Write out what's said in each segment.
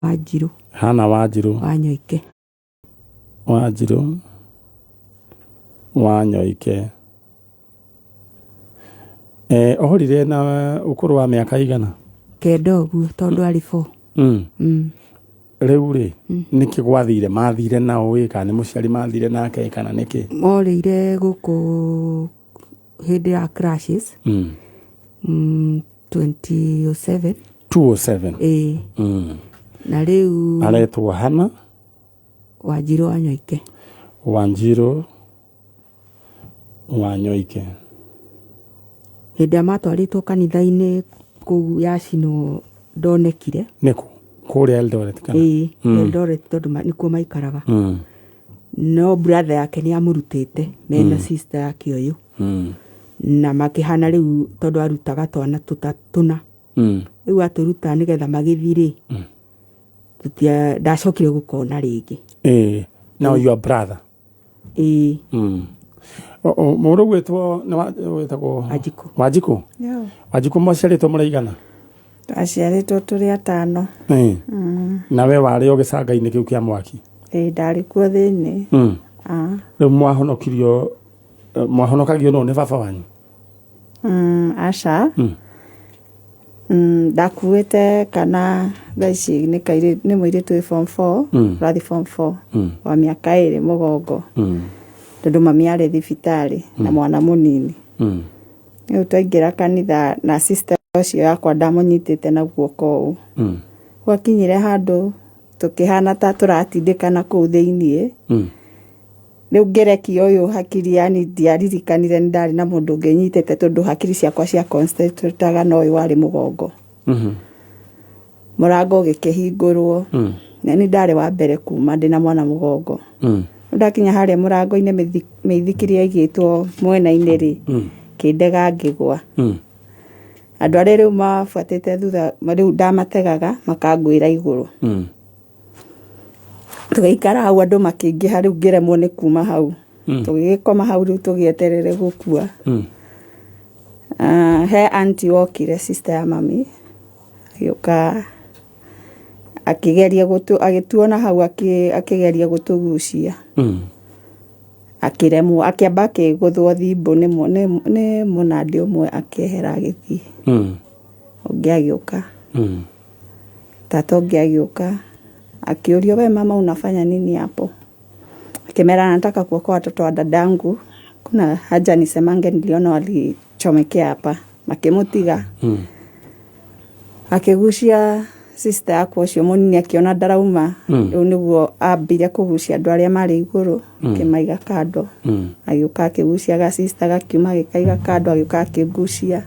Wanjirũ. Hana Wanjirũ. Wanyoike. Wanjirũ Wanyoike. Eh, ohorire na ũkũrũ wa mĩaka igana? 9 ũguo tondũ arĩ 4. Rĩu rĩ, nĩkĩ gwathire? Mathire nao ĩ kana nĩ mũciari mathire nake kana nĩkĩ? Morĩire gũkũ hĩndĩ ya crashes. 2007. 207. Ĩĩ. Na rĩu aretwo Hana Wanjirũ Wanyoike. Wanjirũ Wanyoike. Hĩndĩ ĩrĩa matwarĩtwo kanitha-inĩ kũu yacinwo ndonekire. Nĩkũ? Kũrĩa Eldoret kana? Ĩĩ, Eldoret tondũ nĩkuo maikaraga. No brother yake nĩ amũrutĩte mena sister yake ũyũ. Na makĩhana rĩu tondũ arutaga twana tũna. Rĩu atũruta nĩgetha magĩthiĩ rĩ, ndacokire gũkona rĩngĩ. Ĩĩ, now your brother. Ĩĩ. Mũndũ ũgwĩtwo nĩ wĩtagwo Wanjikũ. Wanjikũ? Yo. Wanjikũ mwaciarĩtwo mũraigana? Twaciarĩtwo tũrĩ atano. Ĩĩ. Na we warĩ o gĩcanga-inĩ kĩu kĩa mwaki? Ĩĩ, ndarĩ kuo thĩinĩ. Rĩu mwahonokirio, mwahonokagio nũ? Nĩ baba wanyu? Aca. Ndakuĩte kana thaa ici nĩ kairĩ, nĩ mũirĩtu wĩ form 4, ũrathiĩ form 4, wa mĩaka 2 mũgongo. Tondũ mami arĩ thibitarĩ na mwana mũnini. Rĩu twaingĩra kanitha na sister ũcio yakwa ndamũnyitĩte na guoko ũũ. Gwakinyire handũ tũkĩhana ta tũratindĩkana kũu thĩiniĩ. Rĩu ngĩrekia ũyũ hakiri, yani ndiaririkanire nĩ ndarĩ na mũndũ ũngĩ nyitĩte tondũ hakiri ciakwa cia concentrate-aga na ũyũ warĩ mũgongo. Mũrango ũgĩkĩhingũrwo. Na nĩ ndarĩ wa mbere kuma ndĩna mwana mũgongo. Ndakinya harĩa mũrango-inĩ mĩithikiri yaigĩtwo mwena-inĩ rĩ, kĩndega ngĩgwa. Andũ arĩa rĩu mabuatĩte thutha, rĩu ndamategaga makangwĩra igũrũ. Tũgĩikara hau andũ makĩingĩha rĩu ngĩremwo nĩ kuma hau. Tũgĩgĩkoma hau rĩu tũgĩeterere gũkua. He auntie wokire sister ya mami, agĩũka akĩgeria gũtũ, agĩtuona hau akĩgeria gũtũgucia. Akĩremwo, akĩamba akĩgũthwo thimbũ nĩ mũnandĩ ũmwe akĩehera agĩthiĩ. Ũngĩ agĩũka. Tata ũngĩ agĩũka akĩũrio, we mama unafanya nini hapo? Akĩmera nataka kuokoa watoto wa dadangu, kuna haja nisemange niliona walichomekea hapa. Makĩmũtiga. Akĩgucia sister yakwa ũcio mũnini akĩona ndarauma. Rĩu nĩguo ambire kũgucia andũ arĩa marĩ igũrũ, akĩmaiga kando. Agĩũka akĩgucia ga sister gakiuma agĩkaiga kando, agĩũka akĩngucia.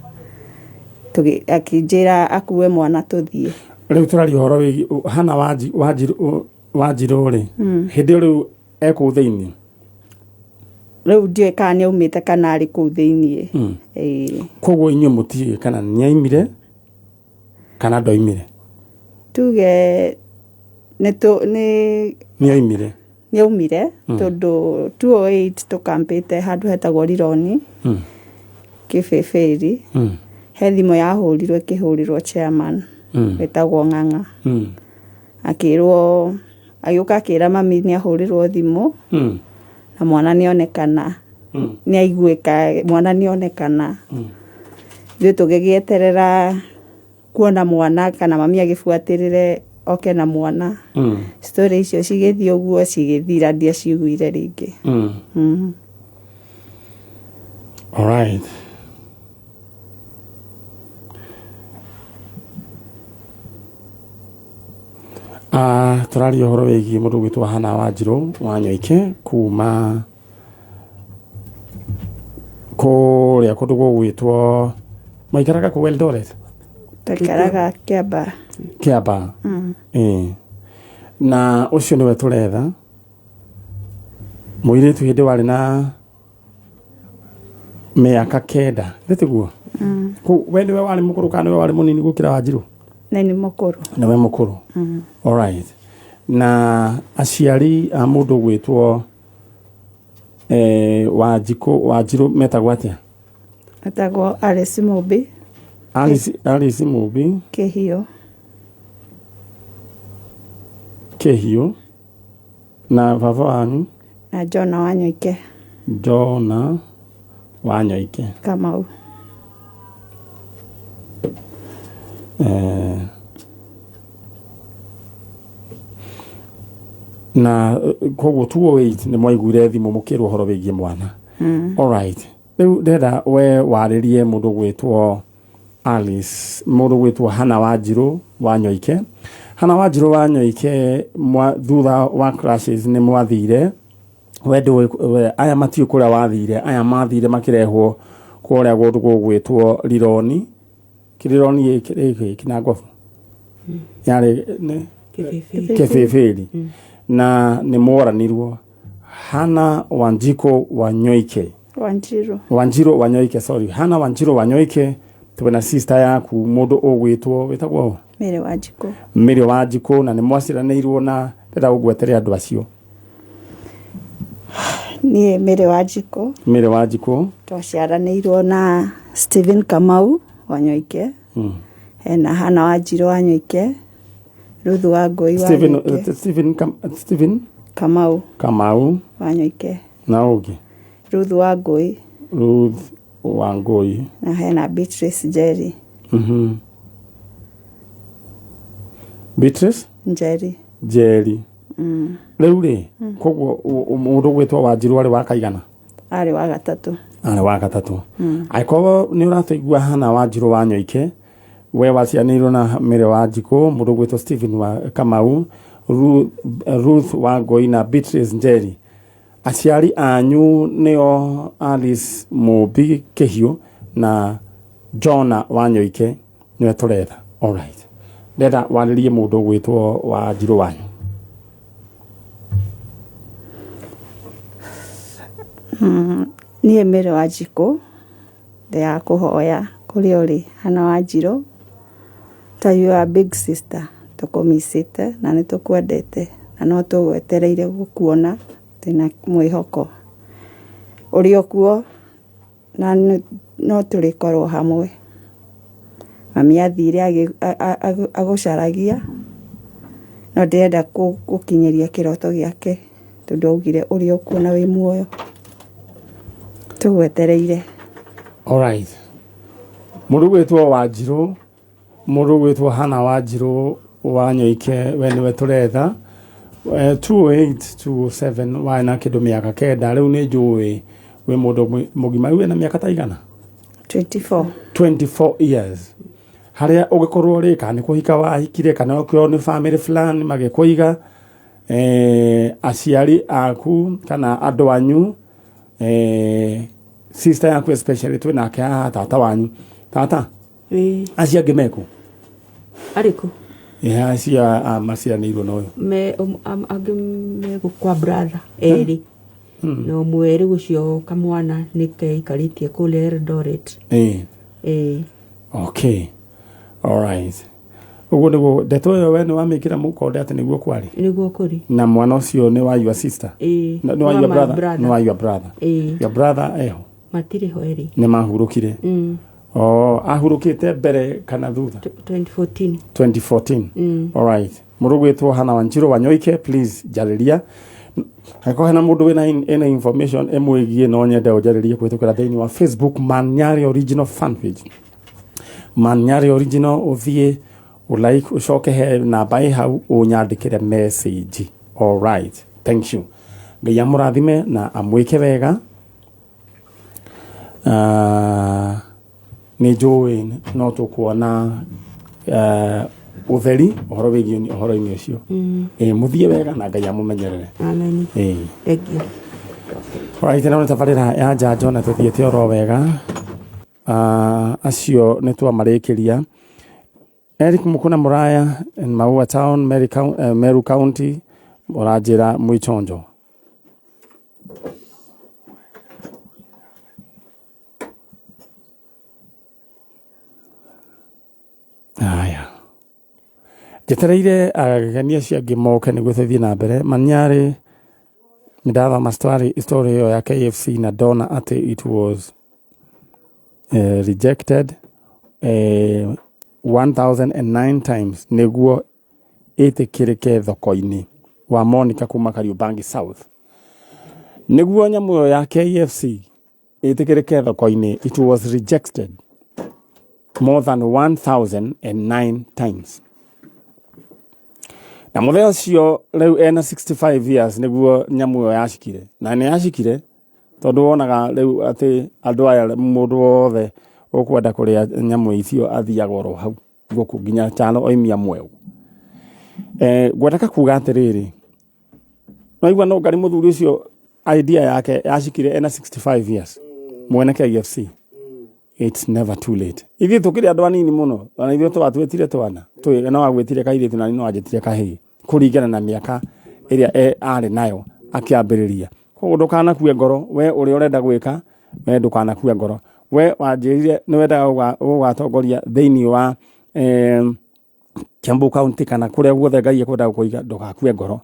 Akĩnjĩra akue mwana tũthiĩ. Rĩu tũraria ũhoro wĩgiĩ Hana Wanjirũ rĩ, hĩndĩ ĩyo rĩu e kũu thĩinĩ? Rĩu ndiũĩ kana nĩ aumĩte kana arĩ kũu thĩinĩ. Ĩĩ. Koguo inyuĩ mũtiũĩ kana nĩ aimire kana ndoimire? Tuge nĩ Nĩ aimire. Nĩ aumire, tondũ 208 tũkampĩte handũ hetagwo Rironi, Kĩbĩbĩri. He thimũ yahũrirwo ĩkĩhũrĩrwo chairman, wĩtagwo Ng'ang'a. Akĩrwo, agĩũka akĩra mami nĩ ahũrĩrwo thimũ, na mwana nĩ onekana. Nĩ aiguĩka, mwana nĩ onekana. Ithuĩ tũgĩgĩeterera kuona mwana kana mami agĩbuatĩrĩre oke na mwana. Story icio cigĩthiĩ ũguo cigĩthira, ndiaciguire rĩngĩ. All right. Tũraria ũhoro wĩgiĩ mũndũ ũgwĩtwo Hana Wanjirũ wa Nyoike kuma kũrĩa kũndũ gũgwĩtwo, maikaraga kũ Eldoret? Twaikaraga Kĩambaa. Kĩambaa. Ĩĩ. Na ũcio nĩwe tũretha. Mũirĩtu hĩndĩ warĩ na mĩaka 9, nĩ tiguo? Kũu we nĩwe warĩ mũkũrũ kana nĩwe warĩ mũnini gũkĩra Wanjirũ? Nĩ nĩ mũkũrũ. Nĩwe mũkũrũ. All right. Na aciari a mũndũ ũgwĩtwo, Wanjikũ, Wanjirũ metagwo atĩa? Etagwo Alice Mũmbi. Alice Mũmbi. Kĩhiũ. Kĩhiũ na baba wanyu? Na Jona Wanyoike. Jona Wanyoike. Kamau. Na koguo 208 nĩ mwaiguire thimũ mũkĩrwo ũhoro wĩgiĩ mwana. Alright, rĩu ndĩrenda we warĩrie mũndũ gwĩtwo Alice, mũndũ gwĩtwo Hana Wanjirũ Wanyoike. Hana Wanjirũ Wanyoike, thutha wa clashes nĩ mwathire we ndũĩ, we aya matiũĩ kũrĩa wathire, aya mathire makĩrehwo kũrĩa kũndũ gũgwĩtwo Rironi. Rironi ĩ Kinangobu yarĩ nĩ Kĩbĩbĩri. Kĩbĩbĩri, na nĩ mworanirwo. Hana Wanjiko Wanyoike. Wanjiru. Wanjiru Wanyoike, sorry, Hana Wanjiru Wanyoike, twĩna sister yaku mũndũ ũgwĩtwo, wĩtagwo ũ? Mary Wanjikũ. Mary Wanjikũ, na nĩ mwaciranĩirwo, na ndĩrenda ũgwetere andũ acio. Niĩ Mary Wanjikũ. Mary Wanjikũ. Twaciaranĩirwo na Stephen Kamau Wanyoike. Hena Hana Wanjirũ Wanyoike, Ruth Wangũi Stephen Wanyoike. Stephen Stephen Kamau. Kamau. Wanyoike. Na ũngĩ? Ruth Wangũi. Ruth Wangũi. Na hena Beatrice Njeri. Beatrice Njeri. Njeri. Rĩu rĩ, koguo mũndũ gwĩtwo Wanjirũ arĩ wa kaigana? Arĩ wa gatatũ. Arĩ wa gatatũ. Angĩkorwo nĩ ũratũigua, Hana Wanjirũ Wanyoike, we wacianĩirwo na Mary Wanjikũ, mũndũ gwĩtwo Stephen wa Kamau, Ruth Wangũi na Beatrice Njeri. Aciari anyu nĩo Alice Mũmbi Kĩhiũ na Jona Wanyoike, nĩwe tũretha. Alright, ndĩrenda warĩrie mũndũ ũgwĩtwo Wanjirũ wanyu. Niĩ Mary Wanjikũ ndĩ kũhoya kũrĩa ũrĩ, Hana Wanjirũ, ta your big sister, tũkũmicĩte na nĩ tũkwendete na no tũgwetereire gũkuona twĩna mwĩhoko ũrĩ o kuo na no tũrĩkorwo hamwe. Mami athire agũcaragia, no ndĩrenda gũkinyĩria kĩroto gĩake tondũ augire ũrĩ o kuo na wĩ muoyo, tũgwetereire. Alright, mũndũ ũgwĩtwo Wanjirũ, mũndũ ũgwĩtwo Hana Wanjirũ Wanyoike, we nĩwe tũretha. 208 207 warĩ na kĩndũ mĩaka 9. Rĩu nĩ njũĩ wĩ mũndũ mũgima. Rĩu wĩna mĩaka ta igana? 24. 24 years. Harĩa ũgĩkorwo rĩ, kana nĩ kũhika wahikire, kana ũkĩo nĩ family fulani magĩkũiga, aciari aku kana andũ anyu, sister yaku especially twĩ nake haha, tata wanyu, tata. Ĩĩ. Acio angĩ meku? Arĩkũ? Acio maciaranĩirwo na ũyũ. Me angĩ megũ kwa brother erĩ, na ũmwe rĩu ũcio kamwana nĩ keikarĩtie kũrĩa Eldoret. Ĩĩ. Okay, alright, ũguo nĩguo ndeto ĩyo we nĩ wamĩkĩra mũkonde atĩ nĩguo kwarĩ. Nĩguo kũrĩ. Na mwana ũcio nĩ wa your sister? Ĩĩ. Nĩ wa Wa your my brother? brother. Nĩ wa your brother? Ĩĩ. Your brother eho? Matirĩ ho erĩ. Nĩ mahurũkire? Oh, ahurũkĩte mbere kana thutha? 2014. 2014. Alright, mũndũ gwĩtwo Hana Wanjirũ Wanyoike, please njarĩria. Angĩkorwo hena mũndũ wĩna ĩna information ĩmwĩgiĩ, no nyende ũnjarĩrie kũhĩtũkĩra thĩinĩ wa Facebook, Manyari Original fan page, Manyari Original. Ũthiĩ ũlike, ũcoke he namba ĩ hau ũnyandĩkĩre message. Alright, thank you. Ngai amũrathime na amwĩke wega. Nĩ njũĩ no tũkuona ũtheri ũhoro wĩgiĩ ũhoro-inĩ ũcio. Mũthiĩ wega na Ngai amũmenyerere. Amen. Thank you. Alright, ĩno nĩ tabarĩra ya njanjo na tũthiĩte oro wega. Acio nĩ twamarĩkĩria. Eric Mukuna Muraya in Maua Town, Meru County, ũranjĩra mwĩchonjo. Aya, njetereire ageni acio angĩ moke nĩguo tũthiĩ na mbere. Manyarĩ nĩ ndathoma story ĩyo ya KFC na ndona atĩ it was rejected 1009 times nĩguo ĩtĩkĩrĩke thoko-inĩ. Wa Monica kuma Kariobangi South. Nĩguo nyamũ ĩyo ya KFC ĩtĩkĩrĩke thoko-inĩ, it was rejected more than 1009 times. Na mũthee ũcio rĩu ena 65 years nĩguo nyamũ ĩyo yacikire. Na nĩ yacikire tondũ wonaga rĩu atĩ andũ aya mũndũ wothe ũkwenda kũrĩa nyamũ icio athiaga oro hau ngũkũ nginya Chalo oimia mweũ. Ngwendaga kuga atĩrĩrĩ, waigua no ngari mũthuri ũcio idea yake yacikire ena 65 years mwene KFC. It's never too late. Ithuĩ tũkĩrĩ andũ anini mũno, ona ithuĩ twatwĩtire twana, twĩ no agwĩtire kairĩtu na niĩ no anjĩtire kahĩĩ kũringana na mĩaka ĩrĩa arĩ nayo akĩambĩrĩria. Koguo ndũkanakue ngoro, we ũrĩa ũrenda gwĩka, we ndũkanakue ngoro. We wanjĩrire nĩ wendaga gũgatongoria thĩinĩ wa Kiambu County kana kũrĩa guothe Ngai ekwenda gũkũiga, ndũgakue ngoro.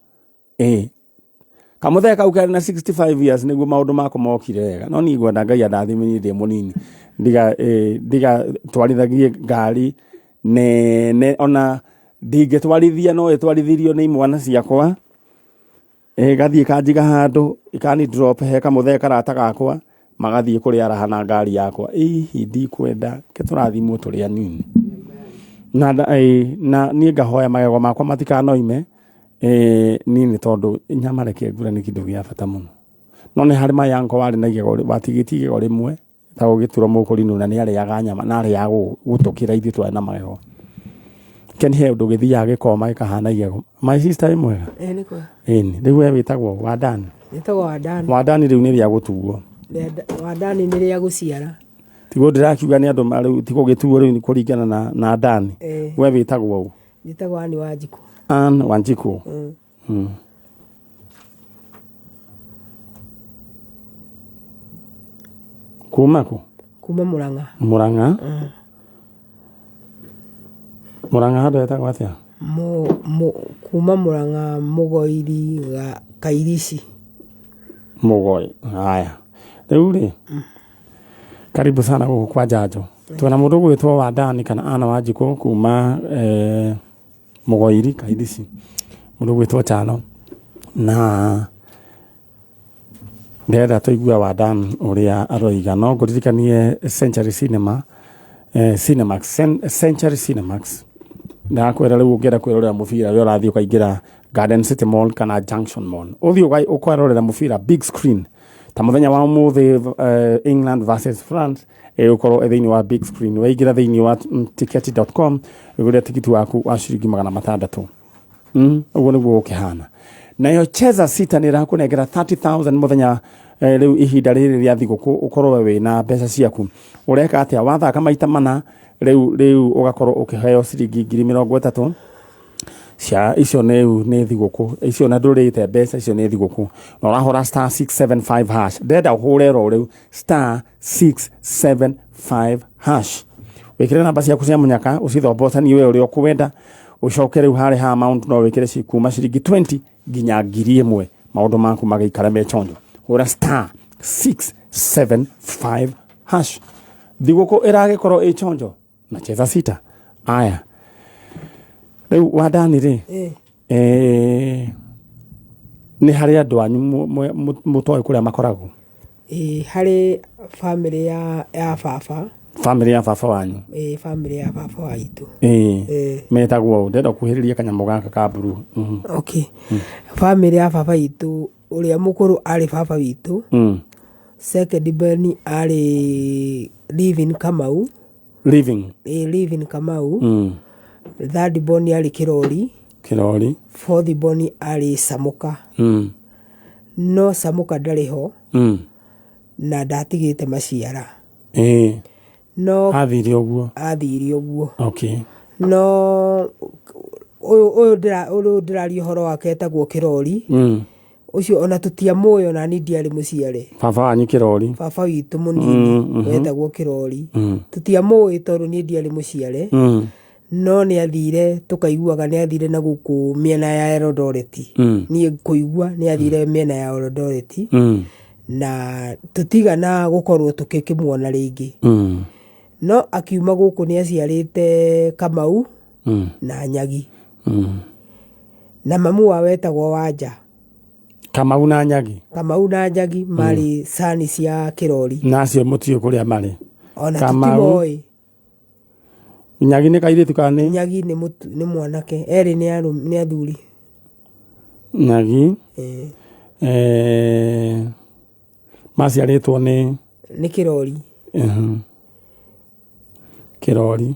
Ĩĩ. Kamũthee kau karĩ na 65 years nĩguo maũndũ mako mokire wega. No niĩ ngwenda Ngai andathime niĩ ndĩ mũnini. Ndiga ndigatwarithagie ngari nene ona ndingĩtwarithia no ĩtwarithirio nĩ imwana ciakwa. Ĩgathiĩ ĩkanjiga handũ ĩkani drop he kamũthee karata gakwa magathiĩ kũrĩa raha na ngari yakwa. Hihi ndikwenda ke tũrathimwo tũrĩ anini. Na na niĩ ngahoya magego makwa matikanoime niĩ nĩ tondũ nyama reke ngure nĩ kĩndũ gĩa bata mũno. No nĩ harĩ my uncle warĩ na igego watigĩtie igego rĩmwe etagwo Gĩturo Mũkũrinũ na nĩ arĩaga nyama na arĩaga gũtũkĩra ithuĩ twarĩ na magego. Ken he ũndũ gĩthiaga gĩkoma gĩkahana igego. My sister wĩ mwega? Ĩĩ nĩ kwega. Ĩni, rĩu we wĩtagwo Wandani? Njĩtagwo Wandani. Wandani rĩu nĩ rĩa gũtuo. Wandani nĩ rĩa gũciara. Tiguo ndĩrakiuga nĩ andũ rĩu ti gũgĩtuo rĩu nĩ kũringana na Dani. We wĩtagwo ũ? Njĩtagwo Ann Wanjikũ. Ann Wanjikũ. Kuma kũ? Kuma Murang'a. Murang'a? Murang'a handũ hetagwo atĩa? Kuma Murang'a Mũgoiri ga Kairici. Mũgoi, haya. Rĩu rĩ, karibu sana gũkũ kwa Njanjo. Twĩna mũndũ ũgwĩtwo Wandani kana Anna Wanjikũ kuma Mũgoiri Kairici, mũndũ ũgwĩtwo Chalo. Na ndĩrenda tũigue Wandani ũrĩa aroiga. No ngũririkanie Century Cinema, Cinemax, Century Cinemax. Ndakwĩra rĩu ũngĩenda kwĩrorera mũbira we ũrathiĩ ũkaingĩra Garden City Mall kana Junction Mall. Ũthiĩ ũkerorera mũbira big screen. Ta mũthenya wa ũmũthĩ England versus France ĩgũkorwo ĩ thĩinĩ wa big screen. Waingĩra thĩinĩ wa tiketi.com ũgũre tikiti waku wa ciringi 600. Ũguo nĩguo gũkĩhana. Nayo Cheza Sita nĩ ĩrakũnengera 30,000 mũthenya rĩu ihinda rĩrĩ rĩa thigũkũ ũkorwo wĩna mbeca ciaku. Ũreka atĩa? Wathaka maita mana rĩu ũgakorwo ũkĩheo ciringi 30,000 cia icio nĩ nĩ thigũkũ icio na ndũrĩte mbeca icio nĩ thigũkũ na ũrahũra star 675 hash. Ndĩrenda ũhũre ro rĩu star 675 hash wĩkĩre namba ciaku cia mũnyaka ũcithombocanie we ũrĩa ũkwenda ũcoke rĩu harĩ ha amount no wĩkĩre kuma ciringi 20 nginya 1000 maũndũ maku magĩikara me chonjo. Hũra star 675 hash. Thigũkũ ĩragĩkorwo ĩ chonjo na Cheza Sita. Aya rĩu Wandani rĩ, nĩ harĩ andũ anyu mũtoĩ kũrĩa makoragwo? Ĩĩ harĩ bamĩrĩ ya baba. Bamĩrĩ ya baba wanyu? Ĩĩ bamĩrĩ ya baba witũ. Ĩĩ metagwo ũ? Ndĩrenda kuhĩrĩria kanyamũ gaka ka blue. Okay. Bamĩrĩ ya baba witũ ũrĩa mũkũrũ arĩ baba witũ. Second born arĩ Living Kamau. Living? Ĩĩ Living Kamau. Third born arĩ Kĩrori. Kĩrori. Fourth born arĩ Samuka. No Samuka ndarĩ ho. Na ndatigĩte maciara. No athire ũguo. Athire ũguo. Okay. No ũyũ ndĩraria ũhoro wake etagwo Kĩrori. Ũcio ona tũtiamũĩ ona niĩ ndiarĩ mũciare. Baba wanyu Kĩrori. Baba witũ mũnini wetagwo Kĩrori. Tũtiamũĩ tondũ niĩ ndiarĩ mũciare. No nĩ athire tũkaiguaga nĩ athire na gũkũ mĩena ya Eldoret. Niĩ kũigua nĩ athire mĩena ya Eldoret. Na tũtigana gũkorwo tũkĩkĩmuona rĩngĩ. No akiuma gũkũ nĩ aciarĩte Kamau na Nyagi. Na mamu wao etagwo Wanja. Kamau na Nyagi. Kamau na Njagi marĩ cani cia Kĩrori. Na acio mũtiũĩ kũrĩa marĩ. Ona Kamau. tũtimoĩ. Nyagi nĩ kairĩtu kana nĩ? Nyagi nĩ mwanake, erĩ nĩ athuri. Nyagi. Eh. Maciarĩtwo nĩ? Nĩ Kĩrori. Kĩrori.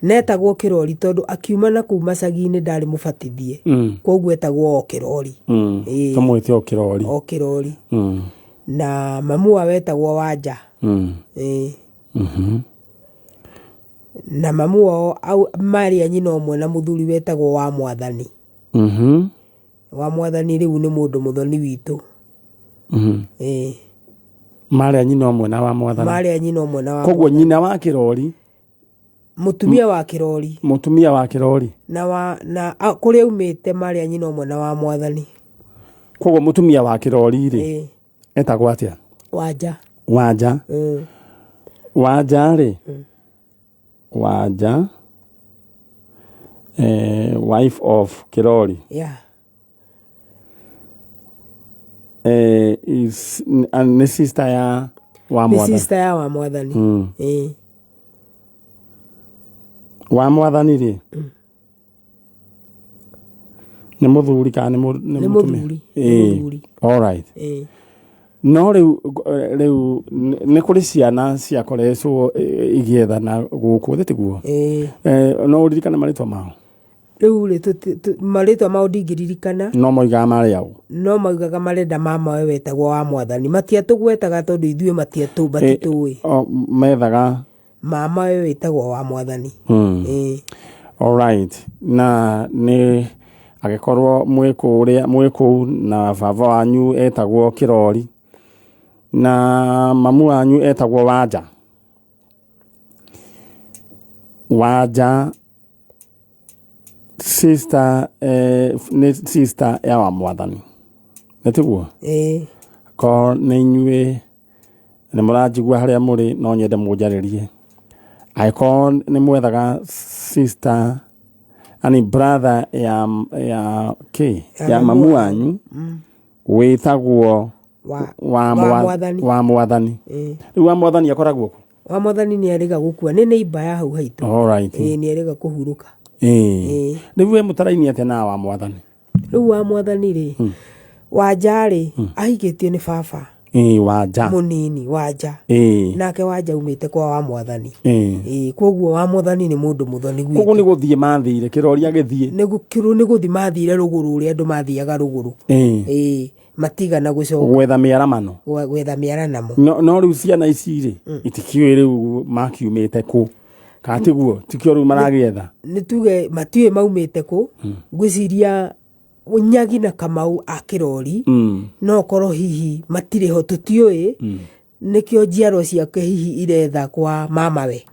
Netagwo Kĩrori tondũ akiuma na kũu macagi-inĩ ndarĩ mũbatithie. Koguo etagwo o Kĩrori. Tũmwĩte o Kĩrori. O Kĩrori. Na mamu wao etagwo Wanja. Na mamu wao marĩ a nyina ũmwe na mũthuri wetagwo wa Mwathani. Wa Mwathani rĩu nĩ mũndũ mũthoni witũ. Marĩ a nyina ũmwe na wa Mwathani. Marĩ a nyina ũmwe na wa Koguo nyina wa Kĩrori. Mũtumia wa Kĩrori. Mũtumia wa Kĩrori. Na kũrĩa aumĩte marĩ a nyina ũmwe na wa Mwathani. Koguo mũtumia wa Kĩrori rĩ, etagwo atĩa? Wanja. Wanja. Wanja rĩ, Wanja, wife of Kĩrori. Yeah. Is, nĩ sister ya wa Nĩ Mwathani. sister ya wa Mwathani. Wa Mwathani rĩ, nĩ mũthuri kana nĩ Nĩ mũtumia? mũthuri, nĩ mũthuri. All right. No rĩu nĩ kũrĩ ciana ciakoretwo igĩethana gũkũ thĩ tiguo? No ũririkane marĩtwa mao? Rĩu rĩ, marĩtwa mao ndingĩririkana. No moigaga marĩ aũ? No maugaga marenda mama we wetagwo wa Mwathani. Matiatũgwetaga tondũ ithuĩ matitũĩ. Methaga mama we wĩtagwo wa Mwathani. All right. Na nĩ agĩkorwo mwĩ kũrĩa, mwĩ kũu na baba wanyu etagwo Kĩrori na mamu wanyu etagwo Wanja. Wanja sister, nĩ sister ya wa Mwathani. Nĩ tiguo? Ko nĩ inyuĩ nĩ mũranjigua harĩa mũrĩ, no nyende mũnjarĩrie. Angĩkorwo nĩ mwethaga sister, ani brother ya kĩ? Ya mamu wanyu wĩtagwo Wa Mwathani. wa Mwathani. Rĩu wa Mwathani akoragwo kũ? Wa Mwathani nĩ arĩga gũkua, nĩ neighbor ya hau haitũ. All right. Nĩ arĩga kũhurũka. Rĩu we mũtaraini atĩa na wa Mwathani? Rĩu wa Mwathani rĩ, Wanja rĩ, ahikĩtio nĩ baba. Wanja. Mũnini, Wanja. Nake Wanja aumĩte kwa wa Mwathani. Koguo wa Mwathani nĩ mũndũ mũthoni gwitũ. Koguo nĩ gũthiĩ mathire, Kĩrori agĩthiĩ. Nĩ gũthiĩ mathire rũgũrũ ũrĩa andũ mathiaga rũgũrũ. Matigana gũcoka. Gwetha mĩaramano. Gwetha mĩaramano. No rĩu ciana ici rĩ, itikĩũĩ rĩu makiumĩte kũ. Kana tiguo, tikĩo rĩu maragĩetha. Nĩ tuge matiũĩ maumĩte kũ. Ngwĩciria Nyagi na Kamau a Kĩrori, no korwo hihi matirĩ ho tũtiũĩ, nĩkĩo njiarwa ciake hihi iretha kwa mamawe.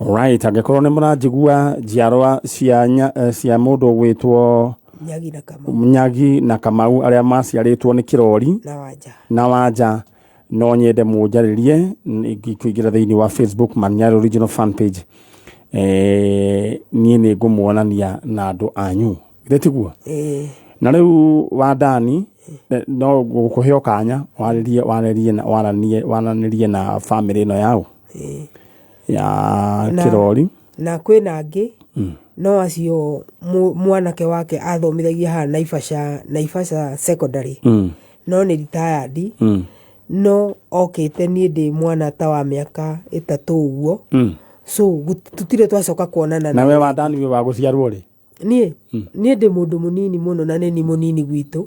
Right, angĩkorwo nĩ mũranjigua njiarwa cia mũndũ ũgwĩtwo Nyagi na Kamau. Nyagi na Kamau arĩa maciarĩtwo nĩ Kĩrori na Wanja. Na Wanja, no nyende mũnjarĩrie kũingĩra thĩinĩ wa Facebook Manyara Original fan page. Niĩ nĩ ngũmuonania na andũ anyu. Githĩ tiguo? Na rĩu wa Dani, no gũkũhe o kanya waranĩrie na family ĩno yao. Ya Kĩrori. Na kwĩna angĩ, no acio mwanake wake athomithagia haha Naivasha, Naivasha Secondary. No nĩ retired. No okĩte niĩ ndĩ mwana ta wa mĩaka 3 ũguo. So tũtirĩ twacoka kuonana Na we wa Dani wĩ wa gũciarwo rĩ? Niĩ? Niĩ ndĩ mũndũ mũnini mũno na nĩ ni mũnini gwitũ.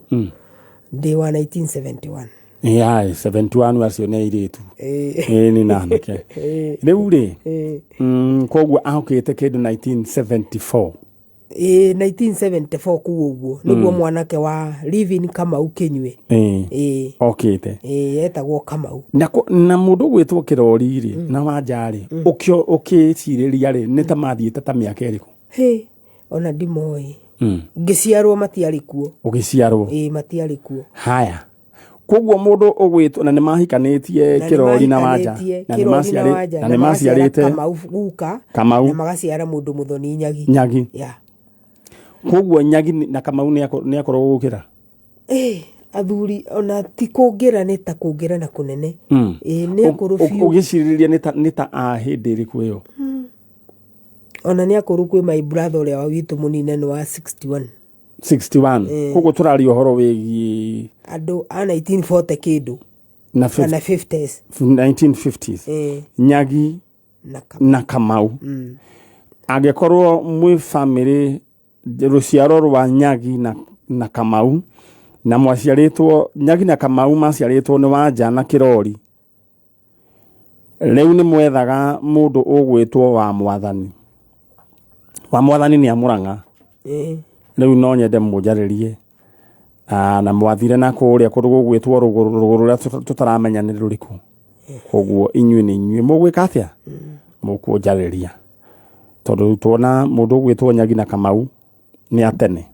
Ndĩ wa 1971. Yeah, 71 acio nĩ airĩtu. Nĩ na anake. Rĩu rĩ, koguo ahũkĩte kĩndũ 1974. 1974 kũu ũguo. Nĩguo mwanake wa Livin Kamau Kĩnyue. Okĩte. Etagwo Kamau. Na mũndũ ũgwĩtwo Kĩrori rĩ, na Wanja rĩ, ũkĩcirĩria rĩ, nĩ ta mathiĩte ta mĩaka ĩrĩkũ? Hĩ, ona ndimoĩ. Ngĩciarwo matiarĩ kuo. Ũgĩciarwo? Matiarĩ kuo. Haya. Koguo mũndũ ũgwĩtwo, na nĩ mahikanĩtie Na nĩ Kĩrori na Wanja. mahikanĩtie Na nĩ Kĩrori na Wanja, na na nĩ magaciara maciarĩte Kamau guka, Kamau. na magaciara mũndũ mũthoni Nyagi. Nyagi. Yeah. Koguo Nyagi na Kamau nĩ akũrũ gũkĩra. Athuri ona ti kũngĩra, nĩ ta kũngĩra na kũnene. Ĩĩ, nĩ akũrũ biũ. Ũgĩcirĩrĩria nĩ ta a hĩndĩ ĩrĩkũ ĩyo? Ona nĩ akũrũ kwĩ my brother ũrĩa wa witũ mũnini, nĩ wa 61. 61, koguo tũraria ũhoro wĩgiĩ andũ a 1940 kĩndũ na kana 50s. 1950s. Nyagi na Kamau. Na Kamau, angĩkorwo mwĩ famĩlĩ rũciaro rwa Nyagi na Kamau, na mwaciarĩtwo, Nyagi na Kamau maciarĩtwo nĩ Wanja na Kĩrori, rĩu nĩ mwethaga mũndũ ũgwĩtwo wa Mwathani. Wa Mwathani nĩ amũrang'a. Rĩu no nyende mũnjarĩrie. Na mwathire na kũrĩa kũndũ gũgwĩtwo rũgũrũ, rũgũrũ rũrĩa tũtaramenya nĩ rũrĩkũ. Koguo inyuĩ nĩ inyuĩ mũgwĩka atĩa, mũkũnjarĩria, tondũ rĩu tuona mũndũ ũgwĩtwo Nyagi na Kamau nĩ atene,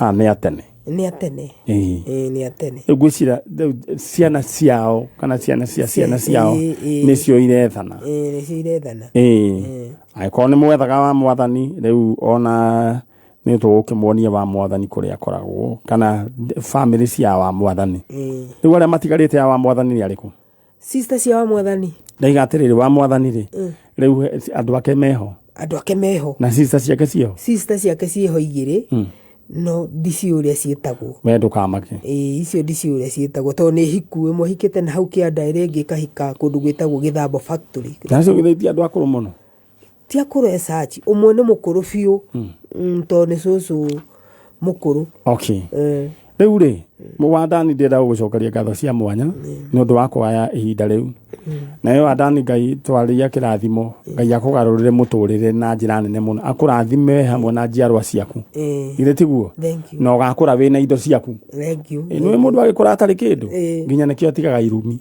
nĩ atene. Nĩ atene. Ĩĩ. Ĩĩ, nĩ atene. Rĩu ngwĩciria rĩu ciana ciao kana ciana cia ciana ciao nĩcio irethana. Ĩĩ, nĩcio irethana. Ĩĩ, angĩkorwo nĩ mwethaga wa Mwathani, rĩu ona nĩ tũgũkĩmuonia wa Mwathani kũrĩa akoragwo, kana bamĩrĩ cia wa Mwathani. Rĩu arĩa matigarĩte a wa Mwathani nĩ arĩkũ? Sister cia wa Mwathani. Ndaiga atĩrĩrĩ, wa Mwathani rĩ, rĩu andũ ake meho? Andũ ake meho. Na sister ciake ciĩho? Sister ciake ciĩho igĩrĩ, no ndiciũ ũrĩa ciĩtagwo. We ndũkamake. Ĩĩ, icio ndiciũ ũrĩa ciĩtagwo, tondũ nĩ hiku, ĩmwe hikĩte na hau kĩanda, ĩrĩa ĩngĩ ĩkahika kũndũ gwĩtagwo Gĩthambo Factory. Nacio githĩ ti andũ akũrũ mũno? Ti akũrũ as such, ũmwe nĩ mũkũrũ biũ, tondũ nĩ cũcũ mũkũrũ. Rĩu rĩ, Wandani, ndĩrenda gũgũcokeria ngatho cia mwanya nĩ ũndũ wa kuoya ihinda rĩu. Nayo Wandani, Ngai twarĩria kĩrathimo, Ngai akũgarũrĩre mũtũrĩre na njĩra nene mũno, akũrathime hamwe na njiarwa ciaku. Githĩ tiguo? Thank you. Na ũgakũra wĩna indo ciaku. Thank you. Ĩ, nĩwe mũndũ agĩkũra atarĩ kĩndũ, nginya nĩkĩo atigaga irumi.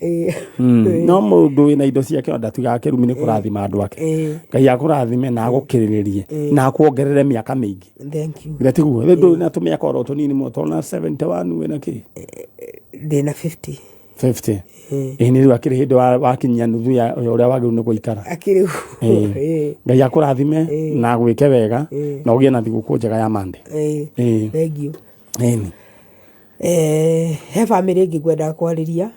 No mũndũ wĩna indo ciake ona ndatigaga kĩrumi, nĩ kũrathima andũ ake. Ngai akũrathime na agũkĩrĩrĩrie na akuongerere mĩaka mĩingĩ. Thank you. Githĩ tiguo? Rĩu ndũrĩ na tũmĩaka oro tũnini mũno, tona 71 wĩna kĩ? Ndĩna 50. 50. Ĩ, nĩ rĩu akĩrĩ hĩndĩ wakinyia nuthu ya ũrĩa wagĩrĩirwo nĩ gũikara. Akĩrĩ. Ngai akũrathime na agwĩke wega na ũgĩe na thigũkũ njega ya mande. Thank you. Ĩni. He bamĩrĩ ĩngĩ ngwendaga kwarĩria,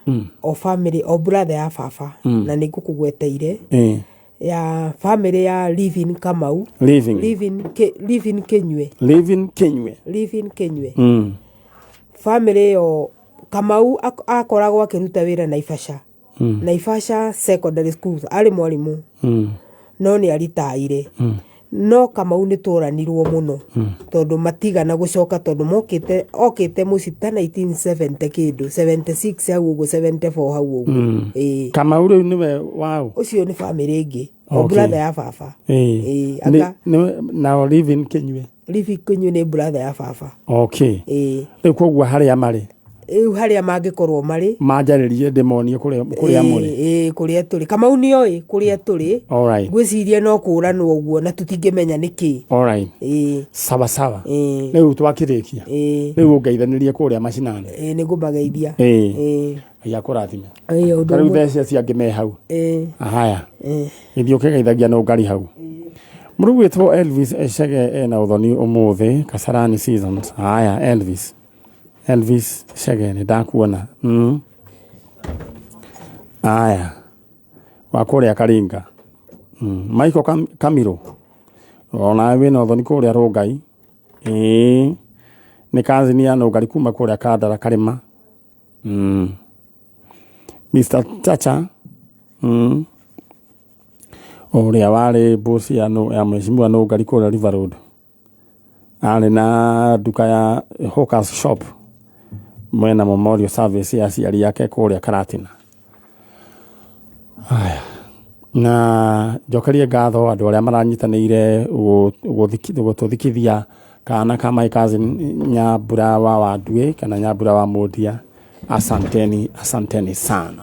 o bamĩrĩ, o brother ya baba, na nĩ ngũkũgweteire ya bamĩrĩ ya Livin Kamau. Living. Livin Livin Kinyue. Living Kinyue. Livin Kinyue. Bamĩrĩ ĩyo, Kamau akoragwo akĩruta wĩra Naivasha, Naivasha Secondary School, arĩ mwarimũ, no nĩ aritaire. No Kamau nĩ tũranirwo mũno, tondũ matigana gũcoka, tondũ mokĩte, okĩte mũciĩ ta 1970 kĩndũ, 76 hau ũguo, 74 hau ũguo. Ĩĩ. Kamau rĩu nĩwe waũ? Ũcio nĩ bamĩrĩ ĩngĩ, o brother ya baba. Ĩĩ, anga Nao Living Kinyue? Living Kinyue nĩ brother ya baba. Ĩĩ. Rĩu koguo harĩa marĩ? Rĩu harĩa mangĩkorwo marĩ, manjarĩrie ndĩmonie kũrĩa mũrĩ. Ĩĩ, kũrĩa tũrĩ. Kamau nĩoĩ kũrĩa tũrĩ. Ngwĩciria no kũranwo ũguo na tũtingĩmenya nĩkĩ. Ĩĩ. Sawa sawa. Ĩĩ. Rĩu twakĩrĩkia, Ĩĩ. rĩu ũngeithanĩrie kũrĩa macinani. Ĩĩ, nĩ ngũmageithia. Ĩĩ. Ngai akũrathime. Ĩĩ, ũndũ Ta rĩu ũmwe. theca ciangĩ me hau. Ĩĩ. Haya, ithiĩ ũkĩgeithagia no ngari hau. Mũrũ gwĩtwo Elvis Eshege ena ũthoni ũmũthĩ Kasarani Seasons. Haya, Elvis, Elvis Chege, nĩ ndakuona. Aya wa kũrĩa Karinga, Michael Kamiro, onawe wĩna ũthoni kũrĩa Rũngai. Ĩĩ, nĩ kazini ya Nũngari kuma kũrĩa Kandara Karĩma. Mr Chacha, ũrĩa warĩ boss ya mheshimiwa Nũngari kũrĩa River Road, arĩ na nduka ya Hawkers Shop mwena memorial service ya aciari ake kũrĩa Karatina. Haya, na njokerie ngatho andũ arĩa maranyitanĩire gũtũthikithia kana ka my cousin Nyambura wa Wanduĩ kana Nyambura wa Mũndia. Asanteni, asanteni sana.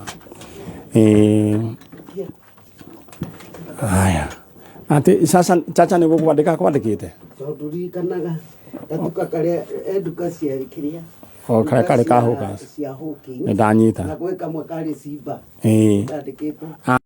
Haya, atĩ sasa Chacha nĩ gũkwandĩka kwandĩkĩte? Tondũ ririkanaga gatuka karĩa e nduka cia kĩrĩa O karĩa karĩ ka Hawkers. Cia Hawking. Nĩ ndanyita. Na gwĩ kamwe karĩ Simba. Ĩĩ. Kandĩkĩtwo.